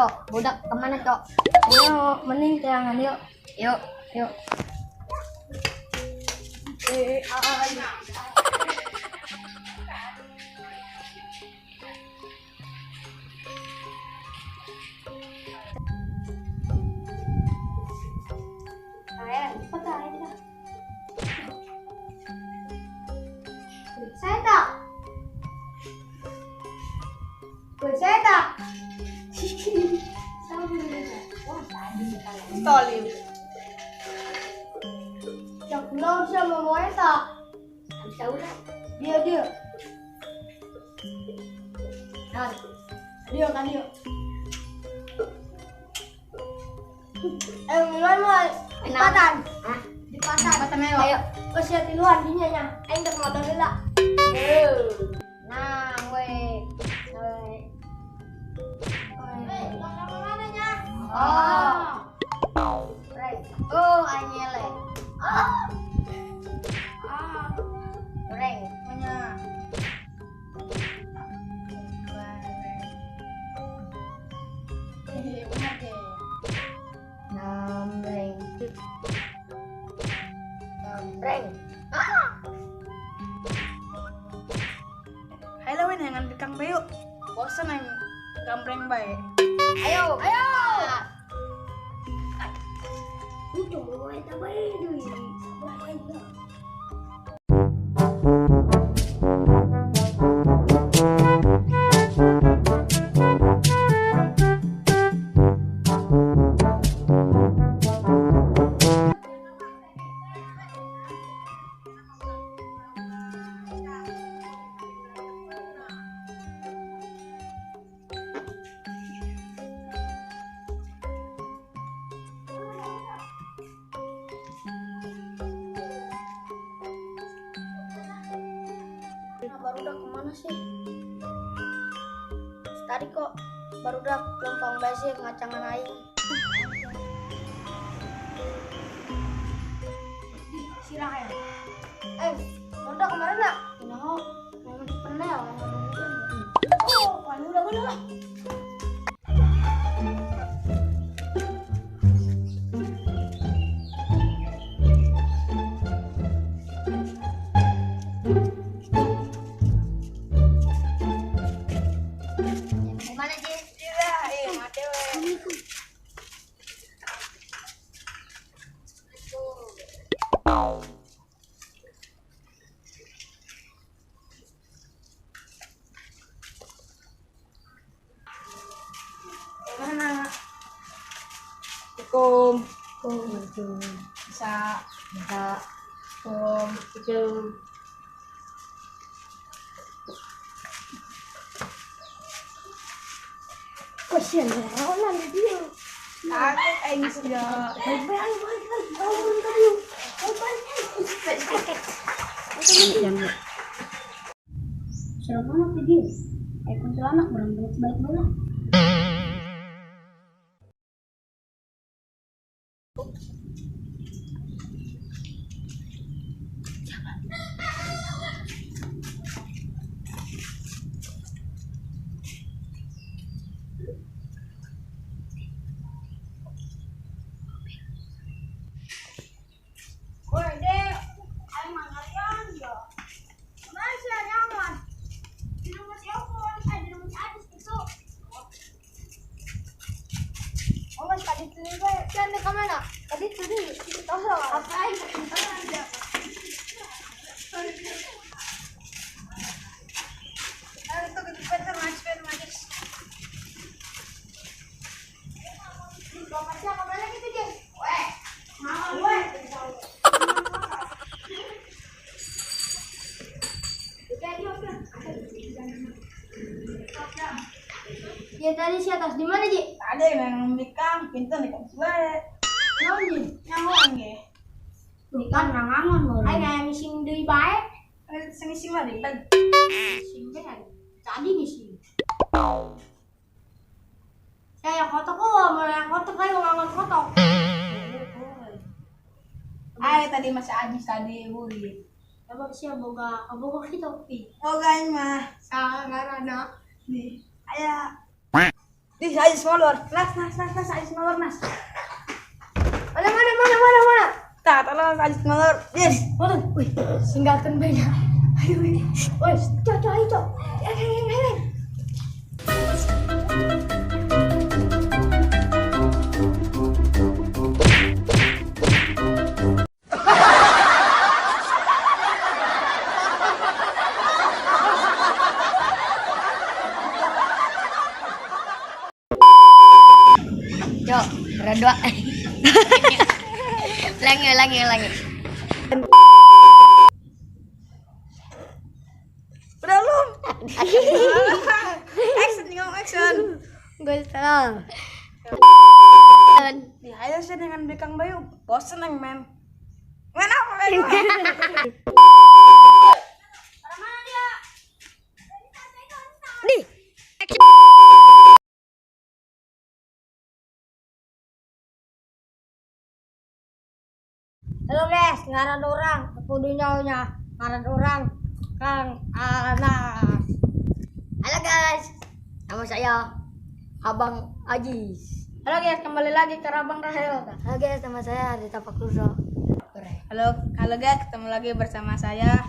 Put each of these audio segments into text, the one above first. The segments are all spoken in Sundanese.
Ayo, budak kemana, Cok? Ayo, mending teangan yuk. Yuk, yuk. Ayo, cepat ayo. Saya tak. Saya tak. Stolim. Yang belum siapa mau tak? Tahu lah. Dia dia. Nah, dia kan dia. Mau dipatan. Hah? Dipatan. Dipatan ayo. Ayo. Wes ya tiluan dinya nya. Aing teh modal heula. Nah, we. Oh. Oh, anyele. Ah. Goreng. Punya. Namreng. Namreng. Ah. Hai lawan jangan bikang bae yuk. Bosan aing gambreng bae. Ayo. Ayo. Itu mau eta bae deui. Barudak kemana sih? Tadi kok barudak lempang basi ngacangan aing. Sirah ya. Barudak kemarin nak? Nah, memang pernah. Oh, kan udah bener lah. Mana? Assalamualaikum. Waalaikumsalam. Bisa. Bisa. Assalamualaikum. Itu. Kasihan orang dia. Takut aing sia. Baik baik baik. Serem banget dia. Kuntilanak barang balik bola. Ya tadi si atas di mana, Ji? Tadi memang bikang pintu nih kan bae. Naon, Ji? Nyangon ge. Bukan nangangon lho. Aing aya ngising deui bae. Sing ngising mah ribet. Ngising bae. Tadi ngising. Saya kotok kok, mau yang kotok ayo ngangon kotok. Ayo tadi Mas Ajis tadi buri. Emang siya boga kaboga kita pi. Boga mah sa ngarana nih. Aya. Di saya molor. Nas nas nas nas saya molor nas. Mana mana mana mana mana. Tah, tolong saya molor. Yes. Waduh, wih, singgalkan banyak. Ayo, ayo. Woi, cok, cok, ayo, cok. Ayo, ayo, ayo, ayo. Cok, berdua. Lagi, lagi, lagi. Udah belum? Action, ngomong action. Gue salah. Di ayo sih dengan Kang Bayu. Bosen neng men. Men apa men? Nih. Halo guys, ngaran orang, kudu nyaonya, ngaran orang Kang Anas. Halo guys, nama saya Abang Ajis. Halo guys, kembali lagi ke Abang Rahel. Halo guys, nama saya Rita Pakruso. Halo, halo guys, ketemu lagi bersama saya.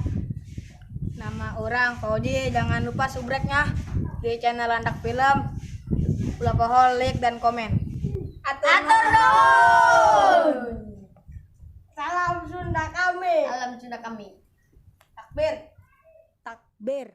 Nama orang Fauji. Jangan lupa subreknya di channel Landak Film. Ulah pohon, like dan komen. Atur nuhun. Salam Sunda kami. Salam Sunda kami. Takbir. Takbir.